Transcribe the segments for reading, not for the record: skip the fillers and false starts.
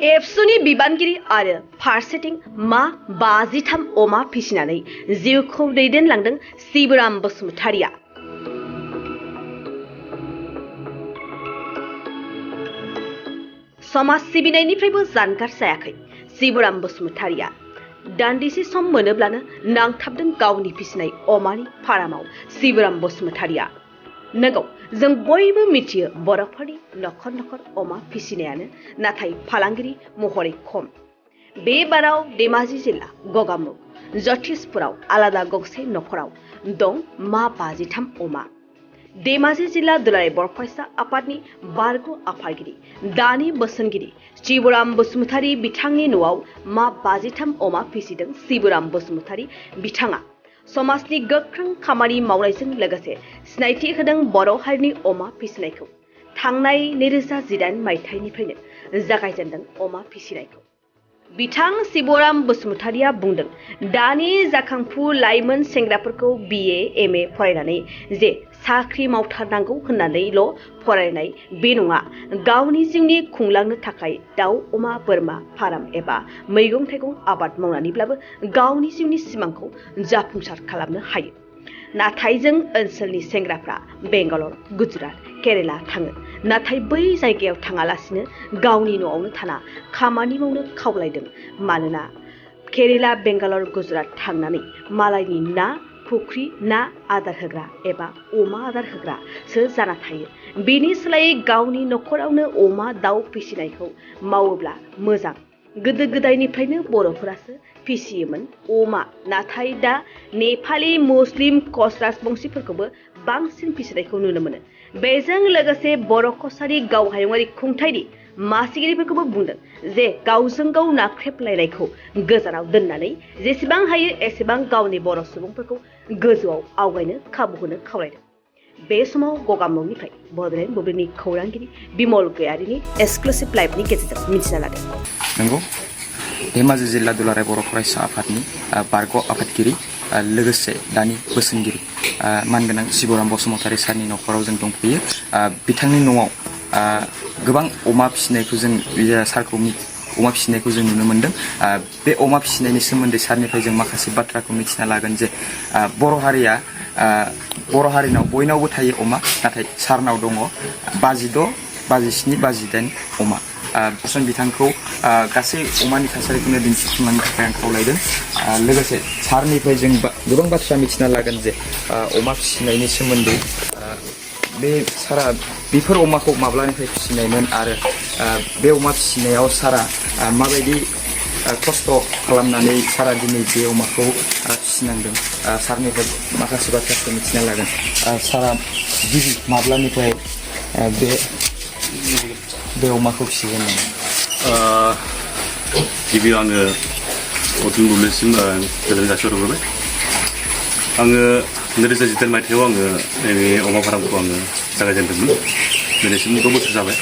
एबसुनि बिबानगिरि आरो फारसेथिं मा 53 अमा फिसिनानै जिउखौ दैदेनलांदों शिवराम बसुमतारिया। समाज सिबिनायनिफ्रायबो जानगार जायाखै शिवराम बसुमतारिया। दान्दिसे सम मोनोब्लानो नांथाबदों गावनि फिसिनाय अमानि फारामाव शिवराम बसुमतारिया। नंगौ, जों बयबो मिथियो बर'फोरनि नखर नखर अमा फिसिनायानो, नाथाय फालांगिरि महरै खम। बे बाराव धेमाजि जिल्ला गगामुख जतिसपुराव आलादा गंसे नखराव दं मा 53 अमा। धेमाजि जिल्ला दुलाराय बर' फरायसा आफादनि बारग' आफादगिरि दानि बोसोनगिरि शिवराम बसुमतारि बिथांनि न'आव मा 53 अमा फिसिदों शिवराम बसुमतारि बिथाङा। समाजनि गोख्रों खामानि मावनायजों लोगोसे सिनायथि होदों बर' हारिनि अमा फिसिनायखौ। थांनाय 2018 मायथाइनिफ्रायनो जागायजेनदों अमा फिसिनायखौ। बिथां शिवराम बसुमतारिया बुंदों, दानि जाखांफु लाइमोन सेंग्राफोरखौ BA MA फरायनानै जे साख्रि मावथारनांगौ होननानैल' फरायनाय बे नङा, गावनि जिउनि खुंलांनो थाखाय दाउ अमा बोरमा फाराम एबा मैगं थाइगं आबाद मावनानैब्लाबो गावनि जिउनि सिमांखौ जाफुंसार खालामनो हायो। नाथाय जों ओनसोलनि सेंग्राफ्रा बेंगालर, गुजरात, केरेला थाङो, नाथाय बै जायगायाव थाङालासिनो गावनि न'आवनो थाना खामानि मावनो खावलायदों। मानोना केरेला, बेंगालर, गुजरात थांनानै मालायनि ना फुख्रि ना आदार होग्रा एबा अमा आदार होग्रासो जाना थायो। बेनि सोलायै गावनि नखरावनो अमा दाउ फिसिनायखौ मावोब्ला मोजां। गोदो गोदायनिफ्रायनो बर'फोरासो फिसियोमोन अमा, नाथाय दा नेपालि, मुस्लिम, कच राजबंशीफोरखौबो बांसिन फिसिनायखौ नुनो मोनो। बेजों लोगोसे बर' कछारी गावहायुङारि खुंथायनि मासिगिरिफोरखौबो बुंदों जे गावजों गाव नाख्रेबलायनायखौ गोजानाव दोननानै जेसेबां हायो एसेबां गावनि बर' सुबुंफोरखौ गोजौआव आवगायनो खाबु होनो खावलायदों। बे समाव गगामुखनिफ्राय बड'लेण्ड बुब्लिनि खौरांगिरि बिमल गयारिनि एक्सक्लुसिभ लाइभनि गेजेरजों मिथिना लादों। नंगौ, धेमाजि जिल्ला दुलाराय बर' फरायसा आफादनि बारग' आफादगिरि लोगोसे दानि बोसोनगिरि मानगोनां शिवराम बसुमतारि सारनि न'खराव जों दंफैयो। बिथांनि न'आव गोबां अमा फिसिनायखौ जों सारखौ अमा फिसिनायखौ जों नुनो मोन्दों। बे अमा फिसिनायनि सोमोन्दै सारनिफ्राय जों माखासे बाथ्राखौ मिथिना लागोन जे बर' हारिनाव बयनावबो थायो अमा, नाथाय सारनाव दङ 56, 57, 58 अमा। बोसोन बिथांखौ गासै अमानि थासारिखौनो दिन्थिफुंनायनि थाखाय आं खावलायदों। लोगोसे सारनिफ्राय जों गोबां बाथ्रा मिथिना लागोन जे अमा फिसिनायनि सोमोन्दै बे सारा बेफोर अमाखौ माब्लानिफ्राय फिसिनायमोन आरो बे अमा फिसिनायाव सारा माबायदि खस्थ' खालामनानै सारा दिनै बे अमाखौ फिसिनांदों। सारनिफ्राय माखासे बाथ्राखौ मिथिना लागोन। सारा गिबि माब्लानिफ्राय बे अमाखौ फिसिजेनदों? गिबियाव आङो अथुन बुब्लिसिम गोजोन जासिहरग्रोबाय। आङो 2018 मायथाइयाव आङो नैबे अमा फार्मखौ आङो जागायजेनदोंमोन। दिनैसिम 6 बोसोर जाबाय,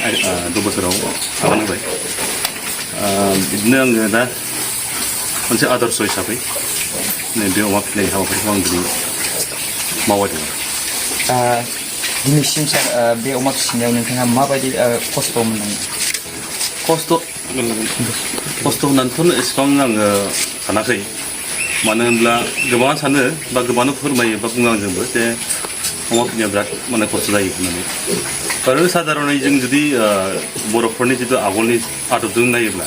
6 बोसोराव आगान होबाय। बिदिनो आङो दा मोनसे आदर्श हिसाबै नैबे अमा फिसिनाय हाबाफारिखौ आं दिनै मावबाय दङ। दिनैसिम सार बे अमा फिसिनायाव नोंथाङा माबायदि खस्थ' मोनदों? खस्थ' होननानैथ' एसेबां आङो सानाखै। मानो होनब्ला गोबाङानो सानो बा गोबाङानो फोरमायो बा बुङो आंजोंबो जे अमा फिसिनाया बिराद खस्थ' जायो होननानै। ओरैनो साधारनै जों जुदि बर'फोरनि जिथु आगोलनि आदबजों नायोब्ला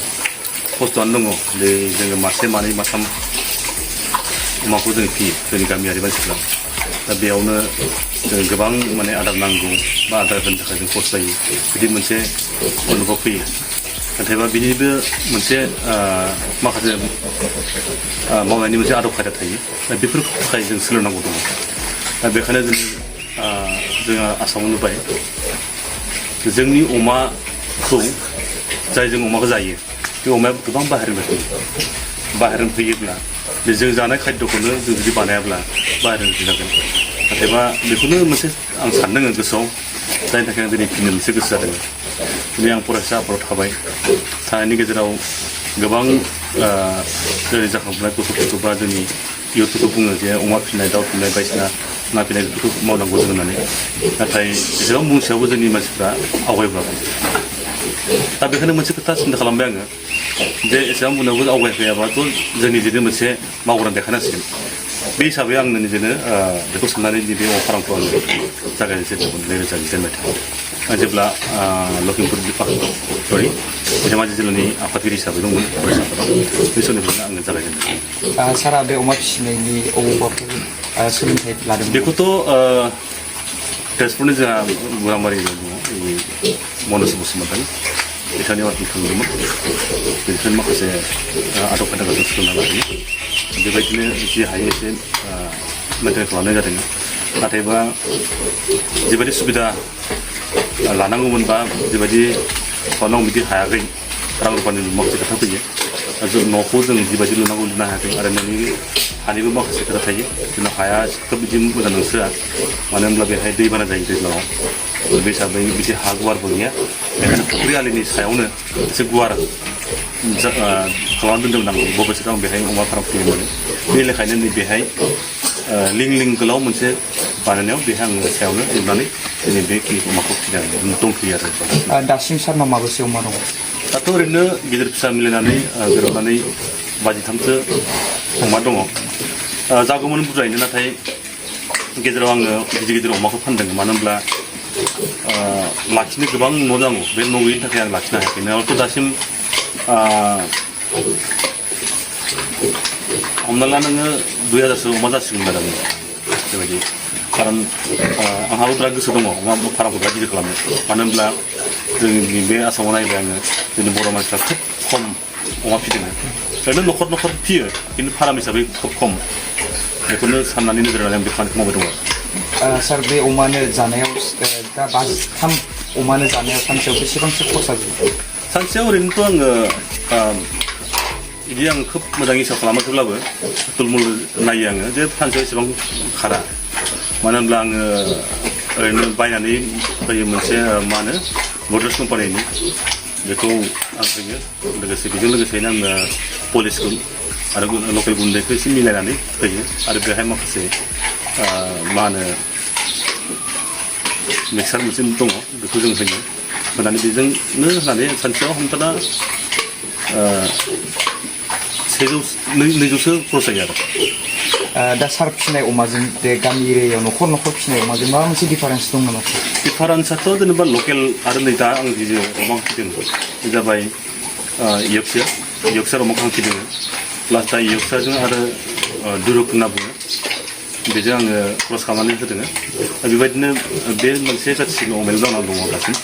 खस्थ'आनो दङ। जे जोङो मासे मानै माथाम अमाखौ जों फियो जोंनि गामियारि मानसिफ्रा। दा बेयावनो जों गोबां आदार नांगौ बा आदार होनो थाखाय जों खस्थ' जायो, बिदि मोनसे अनुभब फैयो। नाथायबा बिनिबो मोनसे माखासे मावनायनि मोनसे आदब खायदा थायो। दा बेफोर थाखाय जों सोलोंनांगौ दङ। दा बेखायनो जोङो आसामाव नुबाय जोंनि अमाखौ जाय जों अमाखौ जायो बे अमाया गोबां बाहेरनिफ्राय फैयो। बाहेरनिफ्राय फैयोब्ला बे जों जानाय खाद्यखौनो जों जुदि बानायाब्ला बाहेरनिफ्राय जागोन। नाथायबा बेखौनो मोनसे आं सानदों गोसोआव, जायनि थाखाय आं दिनै फिनो मोनसे गोसो जादों। दिनै आं फरायसा आफादाव थानायनि गेजेराव गोबां जोंनि जाखांफुनाय गथ'फोरखौ बा जोंनि इयुथफोरखौ बुङो जे अमा फिसिनाय, दाउ फिसिनाय, बायदिसिना ना फिसिनाय बेफोरखौ मावनांगौ जों होननानै। नाथाय एसेबां बुंसेयावबो जोंनि मानसिफ्रा आवगायबोआखै। दा बेखायनो मोनसे खोथा सिन्था खालामबाय आङो जे एसेबां बुंनायावबो आवगायफैयाबाथ' जोंनि निजेनो मोनसे मावग्रा देखायनांसिगोन बे हिसाबै आं निजेनो बेखौ साननानै नैबे अमा फार्मखौ आङो जागायनोसै 2010 मायथाइयाव जेब्ला लखिमपुर सरि धेमाजि जिल्लानि आफादगिरि हिसाबै दंमोन फरायसाफोराव बे समनिफ्रायनो आङो जागायजेनदों। सारा बे अमा फिसिनायनि अबावबाफोर सोलोंथाइ लादों बेखौथ' तेजपुरनि जोंहा गुरामारि दङ मनज बसुमतारी बिथांनि आवाजनि थांदोंमोन बेनिफ्रायनो माखासे आदब खायदाखौ जों सोलोंना लायो बेबायदिनो जि हायो एसे मेनटेन खालामनाय जादों नाथायबा जिबायदि सुबिदा लानांगौमोन बा जिबायदि खालामनांगौ बिदि हायाखै रां रुफानि माखासे खोथा फैयो जों न'खौ जों जिबायदि लुनांगौ लुनो हायाखै आरो नोंनि हानिबो माखासे खोथा थायो जोंनाव हाया खोब बिदि मोजां नंसोआ मानो होनब्ला बेहाय दैबाना जायो दैज्लाङाव बे हिसाबै बिदि हा गुवारबो गैया बेखायनो फुख्रि आलिनि सायावनो एसे गुवार खालामना दोन्दोंमोन आं बबेसे आं बेहाय अमा फार्म खुलियोमोन बे लेखायनो नैबेहाय लिं लिं गोलाव मोनसे बानायनायाव बेहाय आङो सायावनो लुनानै दिनै बेखिनि अमाखौ फिसिनानै दंफैयो आरो दासिम सारनाव माबेसे अमा दङ दाथ' ओरैनो गिदिर फिसा मिलायनानै गोरोबनानै 23सो अमा दङ जागौमोन बुरजायैनो नाथाय गेजेराव आङो गिदिर गिदिर अमाखौ फानदों मानो होनब्ला लाखिनो गोबां न' नांगौ बे न' गैयिनि थाखाय आं लाखिनो हायाखै नङाबाथ' दासिम हमना ला नोङो 2000सो अमा जासिगोन आरो बेबायदि खारन आंहाबो बिराद गोसो दङ अमा फार्मखौ बिराद गिदिर खालामनो मानो होनब्ला जोंनि बे आसामाव नायोब्ला आङो जोंनि बर' मानसिफ्रा खोब खम अमा फिदोङो ओरैनो न'खर न'खर फियो खिन्थु फार्म हिसाबै खोब खम बेखौनो साननानै नोजोर होनानै आं बे खामानिखौ मावबाय दङ सार बे अमानो जानायाव दा 23 अमानो जानायाव सानसेयाव बेसेबांसो खरसा जायो सानसेयाव ओरैनोथ' आङो बिदि आं खोब मोजां हिसाब खालामाखैब्लाबो तुलमुल नायो आङो जे सानसेयाव एसेबां खारा मानो होनब्ला आङो ओरैनो बायनानै फैयो मोनसे मा होनो बड्रेस कम्पानिनि बेखौ आं होयो लोगोसे बेजों लोगोसेनो आङो पलिसखौ आरो लकेल गुन्दैखौ एसे मिलायनानै होयो आरो बेहाय माखासे मा होनो मिक्सार मोनसे दङ बेखौ जों होयो होनानै बेजोंनो होनानै सानसेयाव हमथाना 200सो खरस जायो आरो दा सार फिसिनाय अमाजों बे गामि एरियायाव न'खर न'खर फिसिनाय अमाजों माबा मोनसे डिफारेन्स दं नामा डिफारेन्सआथ' जेनेबा लकेल आरो नै दा आं जि अमा फिदों बे जाबाय इयर्कशायर अमाखौ आं फिदों प्लास दा इयर्कशायरजों आरो दुरुक होनना बुङो बेजों आङो क्रस खालामनानै होदों दा बेबायदिनो बे मोनसे जाथिनि अमायाव जाना दङ दासिम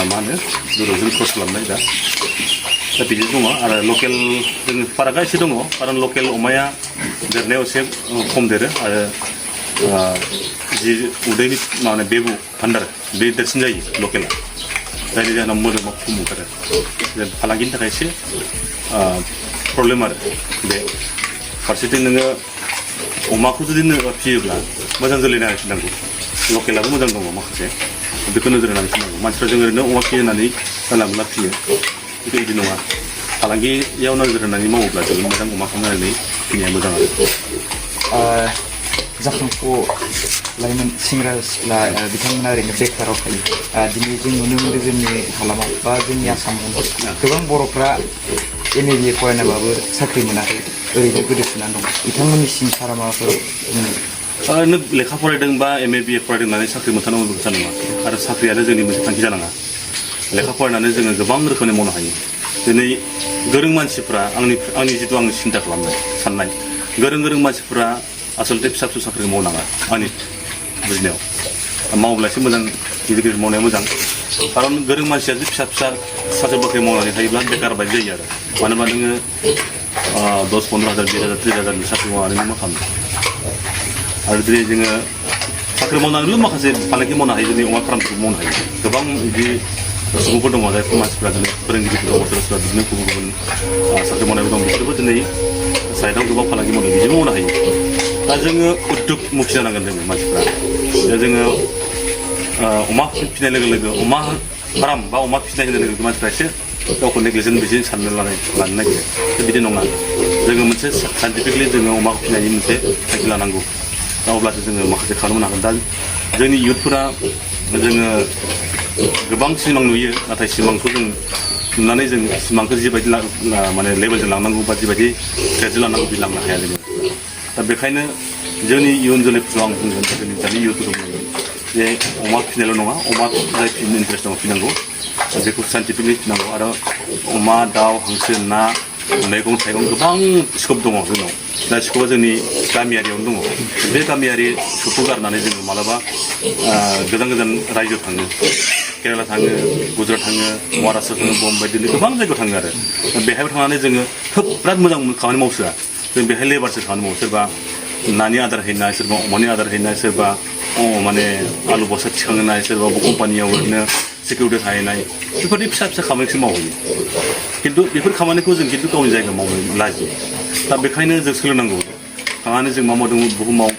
मा होनो दुरुकजों क्रस खालामनाय दा बिदि दङ आरो लकेल जों फारागा एसे दङ खारन लकेल अमाया देरनायाव एसे खम देरो आरो जि उदैनि माने बेबु भान्डार बे देरसिन जायो लकेला जायनि जाहोनाव मोदोमाव खम ओंखारो फालांगिनि थाखाय एसे प्रब्लेम आरो बे फारसेथिं नोङो अमाखौ जुदि फियोब्ला मोजां जोलै नायनानै फिनांगौ लकेलाबो मोजां दङ माखासे बेखौ नोजोर होनानै फिनांगौ मानसिफ्रा जों ओरैनो अमा फियो होननानै जानला मोनला फियो बेखौ बिदि नङा फालांगियाव नोजोर होनानै मावोब्ला जों मोजां अमाखौ नायनानै फिनाया मोजां आरो जाखांफु लाइमोन सेंग्रा सिख्ला बिथांमोना ओरैनो बेखाराव थायो दिनै जों नुनो मोनो जोंनि हालामाव बा जोंनि आसामाव गोबां बर'फ्रा MA फरायनाबाबो साख्रि मोनाखै ओरैनो गोदोसोनानै दं बिथांमोननिसिम सारा माबाफोर ओरैनो लेखा फरायदों बा MA BA फरायदों होननानै साख्रि मोनथारनांगौ खोथा नङा आरो साख्रियानो जोंनि मोनसे थांखि जानाङा लेखा फरायनानै जोङो गोबां रोखोमनि मावनो हायो दिनै गोरों मानसिफ्रा आंनि जिथु आं सिन्था खालामनाय साननाय गोरों मानसिफ्रा आसलथे फिसा फिसौ साख्रिखौ मावनाङा आंनि बुजिनायाव मावब्ला एसे मोजां गिदिर मावनाया मोजां खारन गोरों मानसिया जे फिसा साख्रि बाख्रि मावनानै थायोब्ला बेकार बायदि जायो आरो मानो होनबा नोङो 10-15,000 20,000 30,000 साख्रि मावनानै मा खालामनो आरो दिनै जोङो साख्रि मावनानैल' माखासे फालांगि मावनो हायो दिनै अमा फार्मफोरखौ मावनो हायो गोबां बिदि सुबुंफोर दङ जायफोर मानसिफ्रा दिनै फोरोंगिरिफोर दङ सोरबा बिदिनो गुबुन साख्रि मावनायबो दं बिसोरबो दिनै साइडआव गोबां फालांगि मावदों बिदिबो मावनो हायो दा जोङो उद्योग मुखि जानांगोन जोङो मानसिफ्रा दा जोङो अमा फिसिनाय लोगो लोगो अमा फार्म बा अमा फिसिनाय होनाय लोगो मानसिफ्रा एसे गावखौ नेग्लेजेन्ट बिदि साननो लानो नागिरो बिदि नङा जोङो मोनसे साइन्टिफिकलि जोङो अमाखौ फिसिनायनि मोनसे थांखि लानांगौ दा अब्लासो जोङो माखासे खालामनो हागोन दा जोंनि इयुथफोरा जोङो गोबां सिमां नुयो नाथाय सिमांखौ जों नुनानै जों सिमांखौ जिबायदि माने लेभेलजों लांनांगौ बा जिबायदि स्टेजजों लांनांगौ बे लांनो हाया जोङो दा बेखायनो जोंनि इयुन जोलैफोरखौ आं बुंगोन जोंनि दानि इयुथफोरखौ बुंगोन जे अमा फिसिनायल' नङा अमा जाय फिसिनो इन्टारेस्ट दङ फिनांगौ बेखौ साइन्टिफिकलि फिनांगौ आरो अमा दाउ हांसो ना मैगं थाइगं गोबां स्कप दङ जोंनाव दा स्कपा जोंनि गामियारियावनो दङ बे गामियारि स्कपखौ गारनानै जोङो मालाबा गोजान गोजान रायजोआव थाङो केरेला थाङो गुजरात थाङो महाराष्ट्र थाङो बम्बाइ दिल्ली गोबां जायगायाव थाङो आरो बेहायबो थांनानै जोङो खोब बिराद मोजां खामानि मावसोआ जों बेहाय लेबारसो खामानि मावो सोरबा नानि आदार हैनाय सोरबा अमानि आदार हैनाय सोरबा माने आलु बस्ता थिखांनाय सोरबा कम्पानियाव ओरैनो सिकिउरिटि थाहैनाय बेफोरबायदि फिसा फिसा खामानिखौ मावहैयो खिन्थु बेफोर खामानिखौ जों खिन्थु गावनि जायगायाव मावनो लाजियो दा बेखायनो जों सोलोंनांगौ थांनानै जों मा मावदों बुहुमाव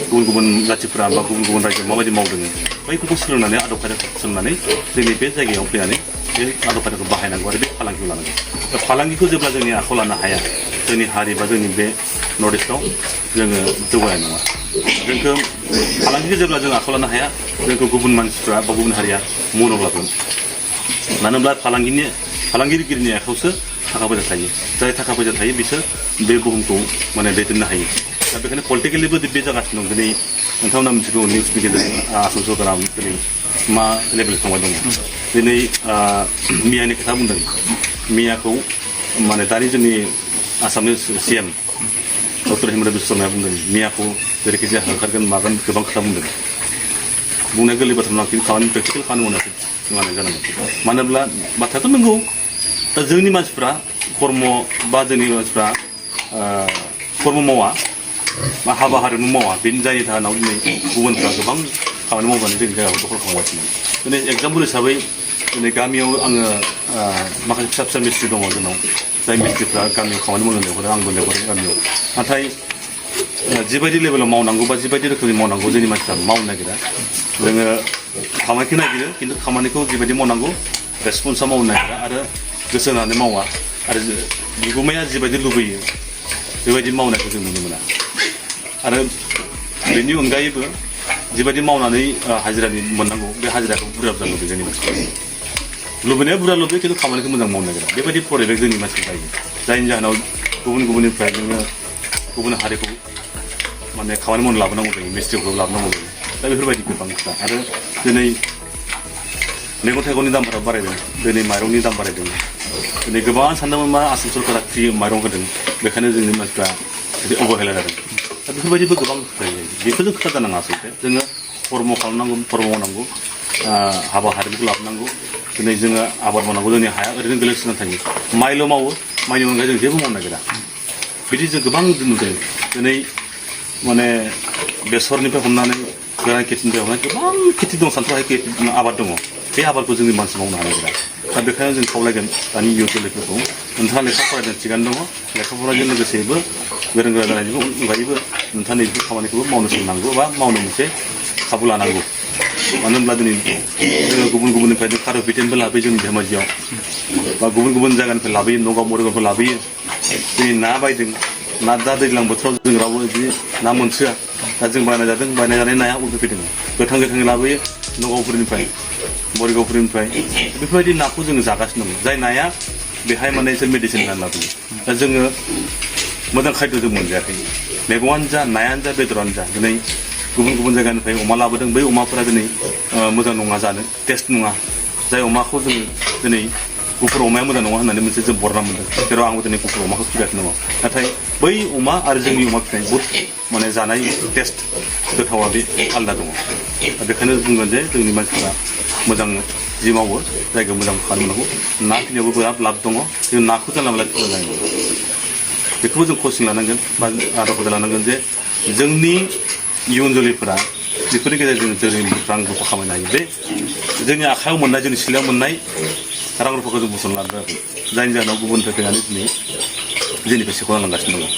गुबुन गुबुन जाथिफोरा बा गुबुन गुबुन रायजोआव माबायदि मावदों बैफोरखौ सोलोंनानै आदब खायदाखौ सोलोंनानै जोंनि बे जायगायाव फैनानै बे आदब खायदाखौ बाहायनांगौ आरो बे फालांगिखौ लानांगौ दा फालांगिखौ जेब्ला जोंनि आखायाव लानो हाया जोंनि हारि बा जोंनि बे नर्थ इस्टआव जोङो जौगानाय नङा जोंखौ फालांगिखौ जेब्ला जों आखायाव लानो हाया जोंखौ गुबुन मानसिफ्रा बा गुबुन हारिया मनाव लागोन मानो होनब्ला फालांगिरिगिरिनि आखायावसो थाखा फैसा थायो जाय थाखा फैसा थायो बिसोर बे बुहुमखौ माने दैदेननो हायो दा बेखायनो पलिटिकेलिबो बे जागासिनो दं दिनै नोंथांमोना मिथिगौ निउसनि गेजेरजों आसाम सरकारा दिनै मा लेभेल थांबाय दङ दिनै मियानि खोथा बुंदों मियाखौ माने दानि जोंनि आसामनि CM डक्टर हिमन्त बिश्व शर्माया बुंदों मियाखौ जेरैखि जाया होखारगोन मागोन गोबां खोथा बुंदों बुंनाया गोरलै बाथ्रा नङा खिन्थु खामानि प्रेक्टिकेल खामानि मावनायखौ माने जानांगौ मानो होनब्ला बाथ्रायाथ' नंगौ दा जोंनि मानसिफ्रा कर्म बा जोंनि मानसिफ्रा कर्म मावा बा हाबा हारिमु मावा बेनि जायनि जाहोनाव दिनै गुबुनफ्रा गोबां खामानि मावनानै जोंनि जायगाखौ दखल खालामगासिनो दिनै एग्जाम्पोल हिसाबै दिनै गामियाव आङो माखासे फिसा फिसा मिस्ट्रि दङ जोंनाव जाय मिस्ट्रिफ्रा गामियाव खामानि मावनो लेंहरो आंबो लेंहरो गामियाव नाथाय जिबायदि लेभेलाव मावनांगौ बा जिबायदि रोखोमनि मावनांगौ जोंनि मानसिफ्रा मावनो नागिरा जोङो खामानिखौ नागिरो खिन्थु खामानिखौ जिबायदि मावनांगौ रेसपन्सा मावनो नागिरा आरो गोसो होनानै मावा आरो बिगुमाया जिबायदि लुबैयो बेबायदि मावनायखौ जों नुनो मोना आरो बेनि अनगायैबो जिबायदि मावनानै हाजिरानि मोननांगौ बे हाजिराखौ बुरजा बुरजा लुबैयो जोंनि मानसिफ्रा लुबैनाया बुरजा लुबैयो खिन्थु खामानिखौ मोजां मावनो नागिरा बेबायदि परिबेक जोंनि मानसिफ्रा जायो जायनि जाहोनाव गुबुननिफ्राय जोङो गुबुन हारिखौ माने खामानि मावनो लाबोनांगौ जायो मिस्ट्रिखौ लाबोनांगौ जायो दा बेफोरबायदि गोबां खोथा आरो दिनै मैगं थाइगंनि दामफोरा बारायदों दिनै माइरंनि दाम बारायदों दिनै गोबां सानदोंमोन मा आसाम सरकारा फ्रि माइरं होदों बेखायनो जोंनि मानसिफ्रा बिदि अबहेला जादों दा बेफोरबायदिबो गोबां खोथा जायो बेफोरजों खोथा जानाङा आसलथे जोङो कर्म खालामनांगौ कर्म मावनांगौ हाबा हारिमुखौ लाबोनांगौ दिनै जोङो आबाद मावनांगौ जोंनि हाया ओरैनो गोलैसोनानै थायो माइल' मावो माइनि अनगायै जों जेबो मावनो नागिरा बिदि जों गोबां नुदों दिनै माने बेसरनिफ्राय हमनानै गोरान खेथिनिफ्राय हमनानै गोबां खेथि दं सानथ्र'हायै आबाद दङ बे आबादखौ जोंनि मानसि मावनो हानाय नङा दा बेखायनो जों खावलायगोन दानि इयुन जोलैफोरखौ नोंथाङा लेखा फरायदों थिगानो दङ लेखा फरायनायजों लोगोसेबो गोरों गोरा जानायनि अनगायैबो नोंथाङा बेफोर खामानिखौबो मावनो सोलोंनांगौ बा मावनो मोनसे खाबु लानांगौ मानो होनब्ला दिनै जोङो गुबुन गुबुननिफ्राय जों खार'पिटेनबो लाबोयो जोंनि धेमाजियाव बा गुबुन गुबुन जायगानिफ्राय लाबोयो नगाव मरिगावनिफ्राय लाबोयो दिनै ना बायदों ना दा दैज्लां बोथोराव जों रावबो बिदि ना मोनसोआ दा जों बायना जानाय नाया उल्था फैदों गोथाङै लाबोयो नगावफोरनिफ्राय मरिगावफोरनिफ्राय बेफोरबायदि नाखौ जोङो जागासिनो दं जाय नाया बेहाय माने एसे मेडिसिन होनानै लाबोयो दा जोङो मोजां खायद' जों मोनजायाखै मैगङानो जा नायानो जा बेदरानो जा दिनै गुबुन गुबुन जायगानिफ्राय अमा लाबोदों बै अमाफोरा दिनै मोजां नङा जानो टेस्ट नङा जाय अमाखौ जोङो दिनै गुफुर अमाया मोजां नङा होननानै मोनसे जों बरना मोनदों जेराव आंबो दिनै गुफुर अमाखौ फिगासिनो दङ नाथाय बै अमा आरो जोंनि अमा फिनाय बहुद माने जानाय टेस्ट गोथावा बे आलादा दङ दा बेखायनो बुंगोन जे जोंनि मानसिफ्रा मोजां जि मावो जायगायाव मोजां खालामनो मोननांगौ ना फिनायावबो बिराद लाब दङ जों नाखौ जानला मोनला फिसिनो नांगौ बेखौबो जों कचिं लानांगोन बा आदब खायदा लानांगोन जे जोंनि इयुन जोलैफोरा बेफोरनि गेजेरजों जों रां रुफा खामायनो हायो बे जोंनि आखायाव मोननाय जोंनि सिलायाव मोननाय रां रुफाखौ जों बुथुमना लानो रोङाखै जायनि जाहोनाव गुबुननिफ्राय फैनानै दिनै जोंनिफ्राय सेख'ना लांगासिनो दङ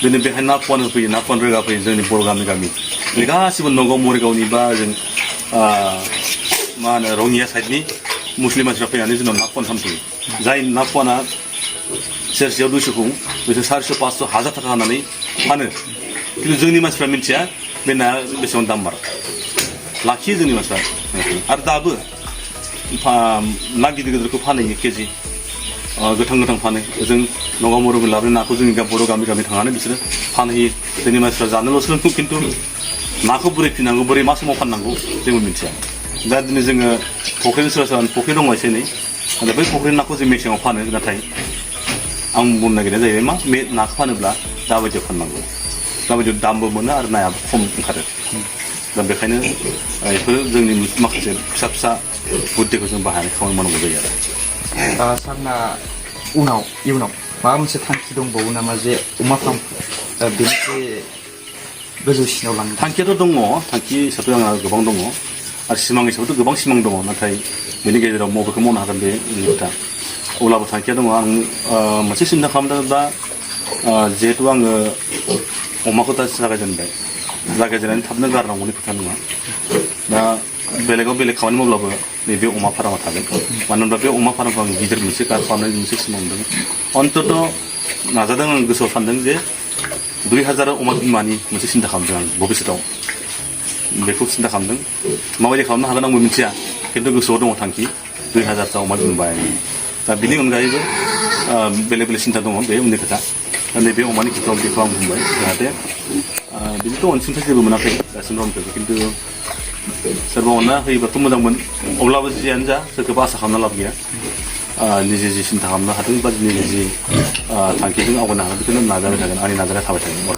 दिनै बेहाय ना फुवान होफैयो ना फुवान रोगा फैयो जोंनि बर' गामि गासिबो नगाव मरिगावनि बा जों मा होनो रङिया साइडनि मुस्लिम मानसिफ्रा फैनानै जोंनाव ना फुवान खालामफैयो जाय ना फुवाना सेरसेयाव 200खौ बिसोर 400 500 1000 थाखा होनानै फानो खिन्थु जोंनि मानसिफ्रा मिथिया बे नाया बेसेबां दाम बारा लाखियो जोंनि मानसिफ्रा आरो दाबो ना गिदिर गिदिरखौ फानहैयो केजि गोथां फानो ओजों नगामुरुनि लाबोनाय नाखौ जोंनि बर' गामि थांनानै बिसोरो फानहैयो जोंनि मानसिफ्रा जानोल'सो रोंगौ खिन्थु नाखौ बोरै फिनांगौ बोरै मा समाव फाननांगौ जोंबो मिथिया दा दिनै जोङो फुख्रिनि सोरबा फुख्रि दङ एसे एनै नाथाय बै फुख्रिनि नाखौ जों मेसेङाव फानो नाथाय आं बुंनो नागिरनाया जाहैबाय मा बे नाखौ फानोब्ला दाबायदियाव फाननांगौ दाबायदियाव दामबो मोनो आरो नायाबो खम ओंखारो दा बेखायनो बेफोर जोंनि माखासे फिसा बुद्धिखौ जों बाहायनानै खामानि मावनांगौ जायो आरो सारना इयुनाव माबा मोनसे थांखि दंबावो नामा जे अमा फार्म बेनिफ्राय गोजौसिनाव लांनो थांखियाथ' दङ थांखि हिसाबै आंहा गोबां दङ आरो सिमां हिसाबैथ' गोबां सिमां दङ नाथाय बेनि गेजेराव बबेखौ मावनो हागोन बे खोथा अब्लाबो थांखिया दङ आं मोनसे सिन्था खालामदों दा जिहेतु आङो अमाखौ दा जागायजेननानै थाबनो गारनांगौनि खोथा नङा दा बेलेगाव बेलेग खामानि मावब्लाबो नैबे अमा फार्मा थागोन मानो होनब्ला बे अमा फार्मखौ आं गिदिर मोनसे खालामनायनि मोनसे सिमां मोनदों अन्तत नाजादों आं गोसोआव सानदों जे 2000 अमा बिमानि मोनसे सिन्था खालामदों आं भबिष्यतआव बेखौ सिन्था खालामदों माबायदि खालामनो हागोन आंबो मिथिया खिन्थु गोसोआव दङ थांखि 2000 अमा बिमा बायनायनि दा बिनि अनगायैबो बेलेग सिन्था दङ बे उननि खोथा नैबे अमानि खेथ्रआव बेखौ आं बुंबाय जाहाथे बिनिथ' अनसुंथाइ जेबो मोनाखै दासिम दंजोबो खिन्थु सोरबा अनना होयोबाथ' मोजांमोन अब्लाबो जियानो जा सोरखौबा आसा खालामना लाब गैया निजे जि सिन्था खालामनो हादों बा निजे जि थांखिजों आवगायनो हादों बेखौनो नाजाबाय थागोन आंनि नाजानाया थाबाय थागोन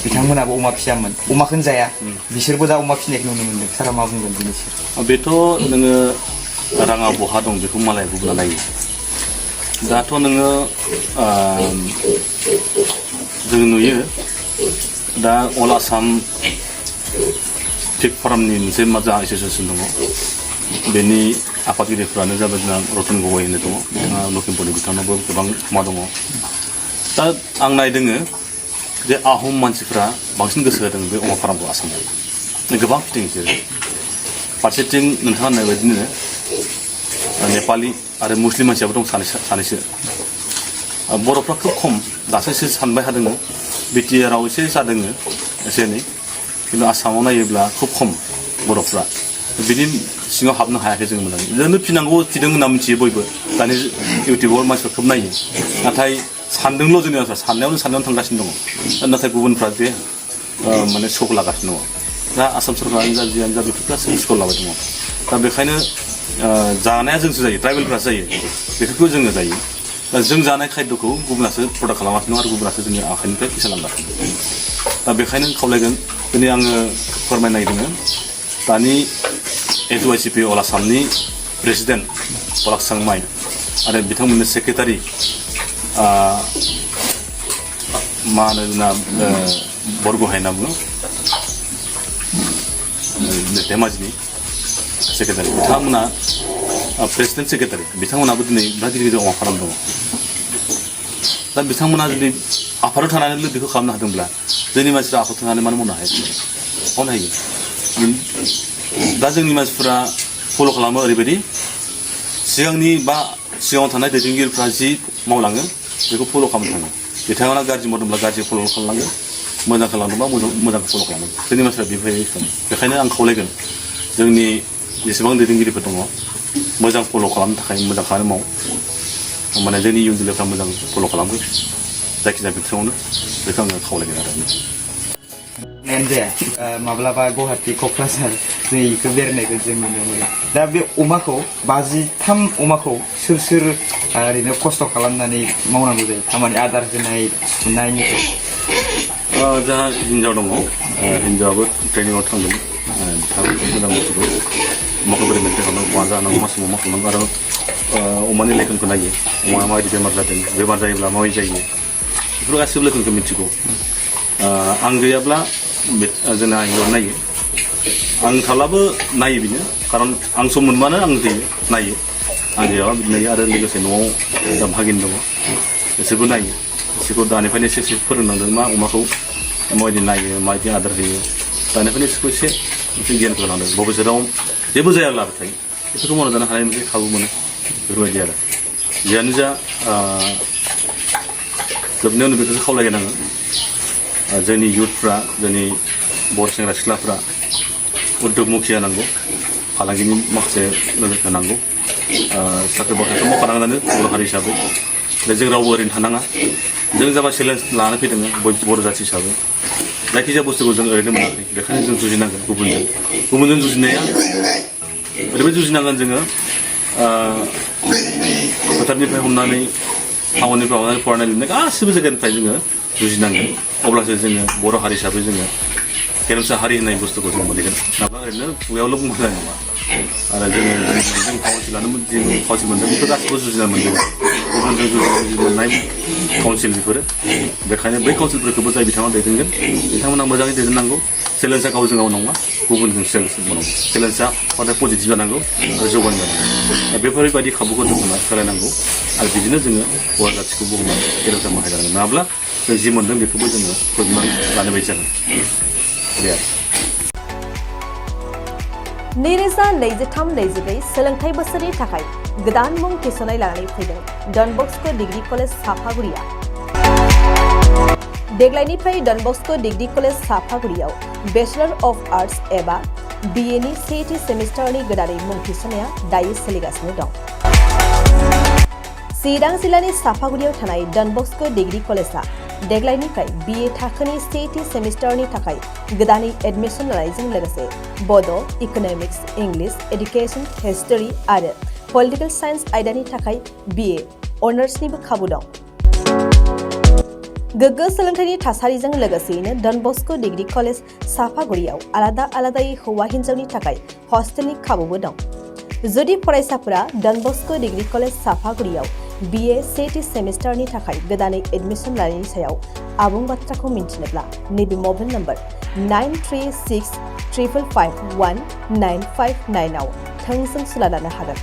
बिथांमोनाबो अमा फियामोन अमाखौनो जाया बिसोरबो दा अमा फिनायखौ नुनो मोनदों सारा मा बुंगोन बेनि सायाव बेथ' नोङो राङा बहा दं बेखौ मालाय गुबुना नायो दाथ' नोङो जों नुयो दा अल आसाम पिग फार्मनि मोनसे जोंहा एस'सियेसन दङ बेनि आफादगिरिफ्रानो जाबाय जोंहा रतन गगৈ होननाय दङ बिथाङा लखिमपुरनि बिथांनावबो गोबां मा दङ दा आं नायदोङो जे आहम मानसिफ्रा बांसिन गोसो होदों बे अमा फार्मखौ आसामाव गोबां फिदों बिसोर फारसेथिं नोंथाङा होननाय बायदिनो नेपालि आरो मुस्लिम मानसियाबो दं सानैसो बर'फ्रा खोब खम दासो एसे सानबाय थादों बिटिआरआव एसे जादों एसे एनै खिन्थु आसामाव नायोब्ला खोब खम बर'फ्रा बिनि सिङाव हाबनो हायाखै जों मोजाङै जोंनो फिनांगौ फिदों होनना मिथियो बयबो दानि इउटुबाव मानसिफ्रा खोब नायो नाथाय सानदोंल' जोंनि मानसिफ्रा साननायावनो थांगासिनो दङ नाथाय गुबुनफ्रा जे माने सक लागासिनो दङ दा आसाम सरकारानो जा जियानो जा बेफोर गासैबो सक लाबाय दङ दा बेखायनो जानाया जोंसो जायो ट्राइबेलफ्रासो जायो बेफोरखौ जोङो जायो दा जों जानाय खायद'खौ गुबुनासो प्रडाक्ट खालामगासिनो दं आरो गुबुनासो जोंनि आखाइनिफ्राय फैसा लांगासिनो दा बेखायनो खावलायगोन दिनै आङो फोरमायनो नागिरदों दानि HYCP अल आसामनि प्रेसिडेन्ट पलाक सांमाइ आरो बिथांमोननि सेक्रेटारि मा होनो जोंना बरग'हाय होनना बुङो धेमाजिनि सेक्रेटारि बिथांमोना प्रेसिडेन्ट सेक्रेटारि बिथांमोनाबो दिनै बिराद गिदिर अमा फार्म दङ दा बिथांमोना जुदि आफादाव थानानै बेखौ खालामनो हादोंब्ला जोंनि मानसिफ्रा आफादाव थानानै मानो मावनो हाया मावनो हायो दा जोंनि मानसिफोरा फल' खालामो ओरैबायदि सिगाङाव थानाय दैदेनगिरिफ्रा जि मावलाङो बेखौ फल' खालामनो थाङो बिथांमोना गाज्रि मावदोंब्ला गाज्रि फल' खालामलाङो मोजां खालामदोंबा मोजां फल' खालामो जोंनि मानसिफ्रा बेखायनो आं खावलायगोन जोंनि जेसेबां दैदेनगिरिफोर दङ मोजां फल' खालामनो थाखाय मोजां खामानि माव माने जोंनि इयुन जोलैफ्रा मोजां फल' खालामो जायखिजाया बिथिङावनो बेखौ आङो खावलायगोन आरो जाया माब्लाबा गुवाहाटि क'क्राझार जों बेखौ बेरायनायखौ जों नुनो मोनो दा बे अमाखौ 53 अमाखौ सोर ओरैनो खस्थ' खालामनानै मावनांगौ जायो खामानि आदार होनाय सुनायनिफ्राय जोंहा हिन्जाव दङ हिन्जावाबो ट्रेनिङाव थांदों बिथाङा मोजां मिथिगौ अमाखौ बोरै मेन्टेन खालामनांगौ मा जानांगौ मा समाव मा खालामनांगौ आरो अमानि लैखोनखौ नायो अमाया माबायदि बेमार जादों बेमार जायोब्ला माबायदि जायो बेफोर गासैबो लैखोनखौ मिथिगौ आं गैयाब्ला जोंना हिन्जाव नायो आं थाब्लाबो नायो बिनो खारन आं सम मोनबानो आं नायो आं गैयाबा बिदिनो नायो आरो लोगोसे न'आव दा भागिन दङ बिसोरबो नायो बिसोरखौ दानिफ्रायनो एसे फोरोंनांदों मा अमाखौ माबायदि नायो माबायदि आदार होयो दानिफ्रायनो बिसोरखौ एसे गियानखौ होलांदों भबिष्यतआव जेबो जायाब्लाथाय बेफोरखौ मावना जानो हानाय मोनसे खाबु मोनो बेफोरबायदि आरो जियानो जा जोबनायावनो बेखौसो खावलायगोन आङो जोंनि इयुथफ्रा जोंनि बर' सेंग्रा सिख्लाफ्रा उद्यगमुखि जानांगौ फालांगिनि माखासे नोजोर होनांगौ साख्रि बाख्रिखौ मावखानांगोनानो बर' हारि हिसाबै जों रावबो ओरैनो थानाङा जों जाबा चेलेन्ज लानानै फैदों बर' जाथि हिसाबै जायखिजाया बुस्थुखौ जों ओरैनो मोनाखै बेखायनो जों जुजिनांगोन गुबुनजों जुजिनाया ओरैबायदि जुजिनांगोन जोङो फोथारनिफ्राय हमनानै टाउननिफ्राय हमनानै फरायनाय लिरनाय गासैबो जायगानिफ्राय जोङो जुजिनांगोन अब्लासो जोङो बर' हारि हिसाबै जोङो गेरेमसा हारि होननाय बुस्थुखौ जों मोनहैगोन नङाबा ओरैनो खुगायावल' बुंनो जानाय नङा आरो जों काउन्सिलानो जि काउन्सिल मोनदों बेफोर गासिबो जुजिना मोनदों गुबुनजों जुजि मोननाय काउन्सिल बेफोरो बेखायनो बै काउन्सिलफोरखौबो जाय बिथाङा दैदेनगोन बिथांमोना मोजाङै दैदेननांगौ चेलेन्जआ गावजों गाव नङा गुबुनजों चेलेन्जआ हदाय पजिटिभ जानांगौ आरो जौगानाय जानांगौ बेफोरबायदि खाबुखौ जों सोलायनांगौ आरो बिदिनो जोङो बर' जाथिखौ बुहुमाव गेरेमसा बाहायनांगोन नङाब्ला जों जि मोनदों बेखौबो जोङो फोजोबनानै लानो बायदि जागोन बे आरो 2023-24 सोलोंथाइ बोसोरनि थाखाय गोदान मुं थिसननाय लानानै फैदों डन बस्क' डिग्री कलेज साफागुरिया देग्लायनिफ्राय डन बस्क' डिग्री कलेज साफागुरियाव बेचलर अफ आर्ट्स एबा BA नि सेथि सेमिस्टारनि गोदानै मुं थिसननाया दायो सोलिगासिनो दं चिरां जिल्लानि साफागुरियाव थानाय डन बस्क' डिग्री कलेजआ देग्लायनिफ्राय BA थाखोनि सेथि सेमिस्टारनि थाखाय गोदानै एडमिशन लानायजों लोगोसे बड', इक'नमिक्स, इंलिश, एडुकेशन, हिस्टरी आरो पलिटिकल साइन्स आयदानि थाखाय BA अनार्सनिबो खाबु दं गोग्गो सोलोंथाइनि थासारिजों लोगोसेयैनो डन बस्क' डिग्री कलेज साफागुरियाव आलादायै हौवा हिन्जावनि थाखाय हस्टेलनि खाबुबो दं जुदि फरायसाफोरा डन बस्क' डिग्री कलेज साफागुरियाव BA सेथि सेमिस्टारनि थाखाय गोदानै एडमिशन लानायनि सायाव आबुं बाथ्राखौ मिन्थिनोब्ला नैबे मबाइल नम्बर 9365519559 आव थोंजों सुला लानो हागोन